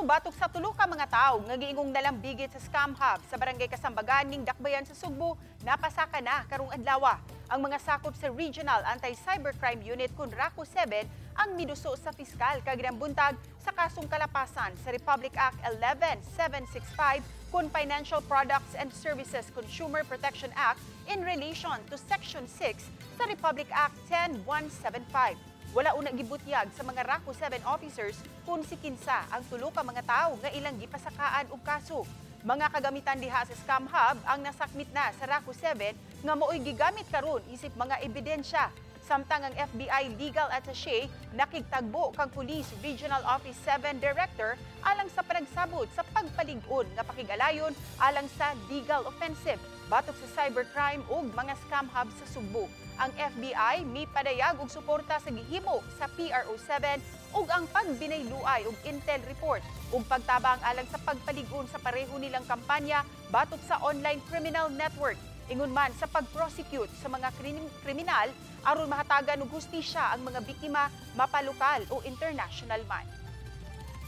Kaso batok sa tulo ka mga tawo nga giingong nalambigit sa scam hub sa Barangay Kasambagan ning Dakbayan sa Sugbo napasaka na karong adlaw. Ang mga sakop sa Regional Anti-Cybercrime Unit kun RACU 7 ang miduso sa piskal kaginang buntag sa kasong kalapasan sa Republic Act 11765 kun Financial Products and Services Consumer Protection Act in relation to Section 6 sa Republic Act 10175. Wala una gibutyag sa mga RACU 7 officers kung si kinsa ang tulo ka mga tawo nga ilang gipasakaan og kaso. Mga kagamitan diha sa scam hub ang nasakmit na sa RACU 7 nga maoy gigamit karon isip mga ebidensya. Samtang ang FBI Legal Attaché nakigtagbo kang Police Regional Office 7 Director alang sa panagsabot sa pagpalig-on nga pakigalayon alang sa legal offensive batok sa cybercrime ug mga scam hub sa Sugbo. Ang FBI mipadayag og suporta sa gihimo sa PRO 7 ug ang pagbinayluay og intel report ug pagtabang alang sa pagpalig-on sa pareho nilang kampanya batok sa online criminal network. Ingon man sa pag-prosecute sa mga kriminal aron mahatagan og hustisya ang mga biktima, mapalokal o international man.